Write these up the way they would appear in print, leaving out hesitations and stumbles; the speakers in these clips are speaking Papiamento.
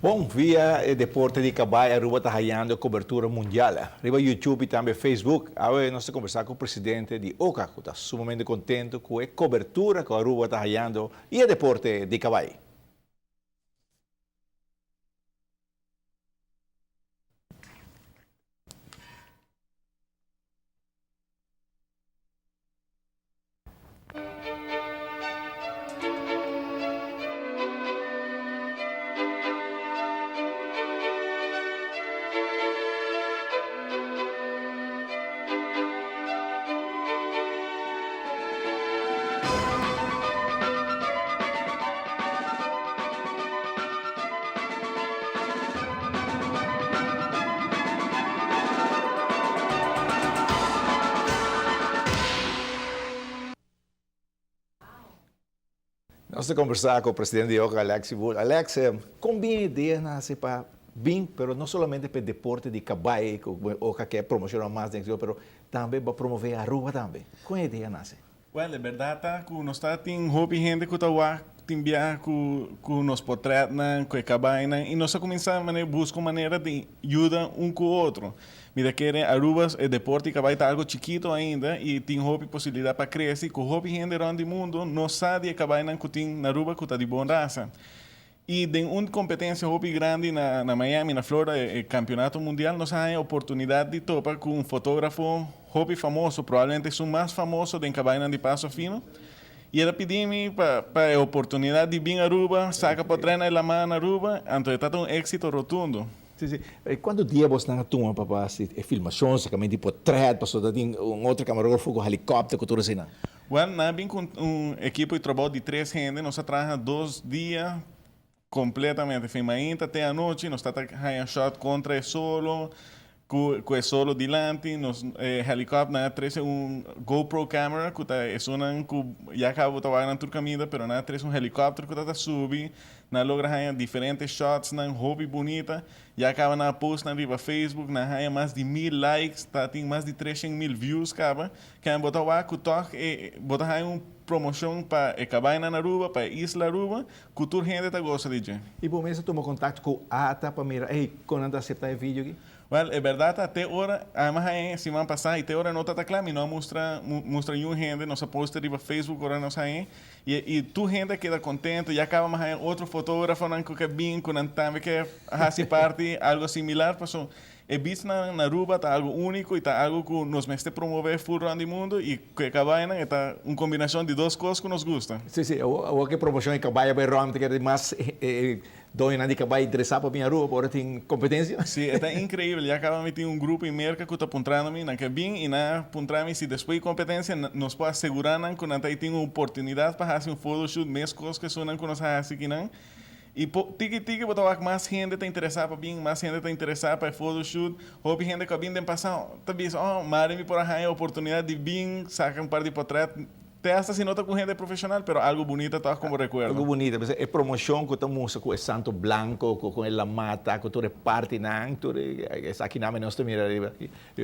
Bon, via e deporte di cabay Aruba ta hayando cobertura mundial. Riba YouTube y tambe Facebook, awe nos ta conversa cu presidente di OCA cu ta sumamente contento cu e cobertura cu Aruba ta hayando y e deporte di cabay. Nos ta conversa cu presidente di Oca, Alexi Wood. Alex, con bin e idea nace pa bin, pero no solamente pa e deporte di cabay cu Oca ke promociona mas den exterior, pero tambe pa promove Aruba tambe. Con e idea nace? Well, e berdad ta cu nos ta tin hopi hende cu ta wak tin biaha cu cu nos potretnan, cu e cabaynan y nos a cuminsa manera busca un manera di yuda un cu otro. Mi ta kere Aruba e deporte di cabay ta algo chikito ainda y tin hopi posibilidad pa crece y cu hopi hende rond di mundo no sa di e cabaynan cu tin na Aruba cu ta di bon raza. Y den un competencia hopi grandi na na Miami, na Florida, e campeonato mundial, nos a haña oportunidad di topa cu un fotografo hopi famoso, probablemente esun mas famoso den cabaynan di paso fino. Y el a pidi mi pa pa e oportunidad di bin Aruba, saca potret na e lama na Aruba, anto e tata un exito rotundo. Si, si. Cuanto dia bosnan a tuma pa pa haci e filmacion, sacamento di potret, pasobra ta tin un otro camarógrafo cu helicopter cu tur eseinan? Well, nan a bin cu un ekipo di trabou di tres hende. Nos a traha dos dia completamente, fin mainta te anochi. Nos ta ta haña shot contra e solo, cu cu e solo dilanti. Nos e helicopter, nan a trece un GoPro camera cu ta esunnan cu ya caba bo ta wak nan tur caminda, pero nan a trece un helicopter cu ta ta subi. Nan a logra haña diferente shotsnan hopi bunita. Ya caba nan a post nan riba Facebook, nan a haña mas di mil likes, ta tin mas di 300,000 views caba. Ken bo ta wak ku tòg e bo ta haña un promoshon pa e kabaynan Aruba, pa e isla Aruba, ku tur hende ta gosa di dje. I bo mes a tuma kontakto ku ata pa mira, ey, kon nan ta aseptá e video aki? Wèl, e bèrdat ta te ora, ami a haña e siman pasá i te ora no ta ta kla, mi no a mustra mustra niun hende, nos a posta riba Facebook ora nos hañ'e, i i tur hende a keda kontento, ya kaba mi a haña otro fotógrafonan ku ke bin, ku nan tambe ke hasi parti algo similar, pasobra E beachnan na Aruba ta algo unico y ta algo cu nos mester promove full rond di mundo y cu e cabaynan e ta un combinacion di dos cos cu nos gusta. Sí, sí, awor cu e promocion e cabay a bay rond, ta kere di mas doñonan di cabay interesa pa bin Aruba pa ora tin competencia. Sí, e ta increibel. Ya caba mi tin un grupo in Merca cu ta puntrando mi, nan ke bin y nan a puntra mi si despues di competencia nos por asegura nan cu nan ta tin un oportunidad pa haci un photoshoot mescos cu esunnan cu nos a haci kinan. Y po tiki tiki bo ta wak mas hende ta interesa pa bin, mas hende ta interesa pa e photoshoot. Hopi hende cu a bin den pasado ta bisa, oh, mari mi por a haña e oportunidad di bin saca un par di potret. Te hasta si no ta cu hende profesional, pero algo bunita tog como recuerdo. Algo bunita, p'esei e promocion cu ta mustra cu e Santo Blanco, cu e Lamata, cu tur e partinan, tur esakinan nos ta mira riba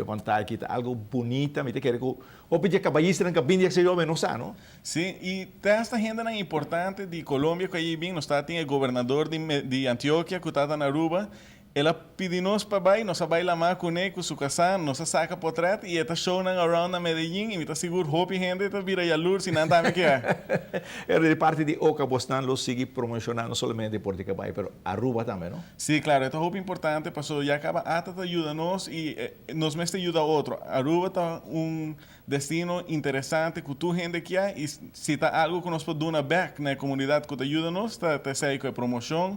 pantaya aki, ta algo bunita. Mi ta kere cu hopi di e caballistanan cu a bin di exterior mi no sa, no? Sí, i te hasta hendenan importante di Colombia ku a yei bin, nos tabatin e gobernador di di Antioquia ku tabata na Aruba, el a pidi nos pa bai, nos a bai lamá kuné ku su kasá, nos a saka potret i e ta show nan around na Medellin i mi ta sigur hopi hende ta bira yalurs i nan tambe ke a. Pero di parti di Oca bosnan lo sigui promociona no solamente Puerto Cabay pero Aruba tambe no? Sí, claro, e ta hopi importante pasobra ya caba ata ta yuda nos i nos mester yuda otro. Aruba ta un Destino interesante ku tur hende kia i si ta algu ku nos por duna bek na e komunidat ku ta yuda nos ta esei ku e promoshon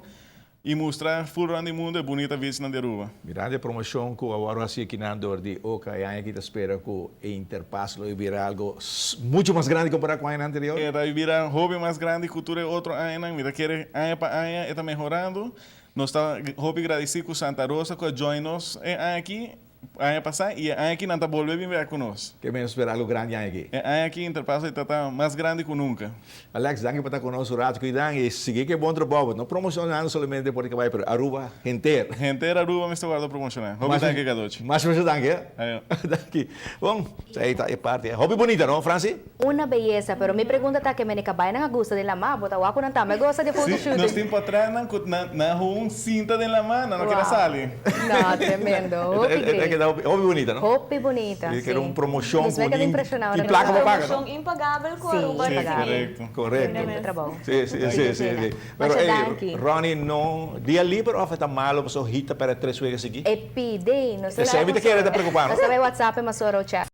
i mustra ful rònt di mundu e bunita bichnan di Aruba. Mirando e promoshon ku a wòrdu hasi akinan dor di oca e aña aki ta spera ku e interpas lo e bira algu muchu mas grandi kompará ku añanan anterior. E ta bira hopi mas grandi ku tur e otro añanan. Mi ta kere aña pa aña e ta mehorando. Nos ta hopi gradisí ku Santa Rosa ku a join nos e aña aki. Aña pasá i e aña aki nan ta bolbe bin bek ku nos. Ke men spera algu grandi aña aki. E aña aki Interpaso ta ta mas grandi ku nunka. Alex, danki pa ta ku nos un ratu ku dan i sigui ku e bon trabou. No promoshonando solamente Deporte Kabai pero Aruba henter. Henter Aruba mester wòrdu promoshoná. Hopi danki Cadochi. Masha masha danki eh. Ayo. Danki. Bon, esei ta e parti. Hopi bunita no, Franci? Una beyesa, pero mi pregunta ta ke mene kabainan a gusta den lamá, bo ta wak ku nan tambe a gosa di Sí, fotoshooting? nos tin potretnan ku nan nan houn sinta den lamá, nan no keda sali. No, tremendo, hopi E ta great. keda hopi hopi bunita no? Hopi bunita, Si, sí. keda un promocion Nos ku me keda tin impresioná ora tin nos plaka pa wak. paga no? Promocion impagabel ku Sí, Aruba Sí, impagabel. ricibi. korekto. Korekto. Tremendo trabou. Sí, sí, sí, sí, sí. Pero Masha ey, danki. Ronnie no dia liber of e ta malo pasobra hita perde tres wega sigui? E pidi, nos Esei mi ta kere ta preocupa no? Nos ta bay WhatsApp e mas ora o chat.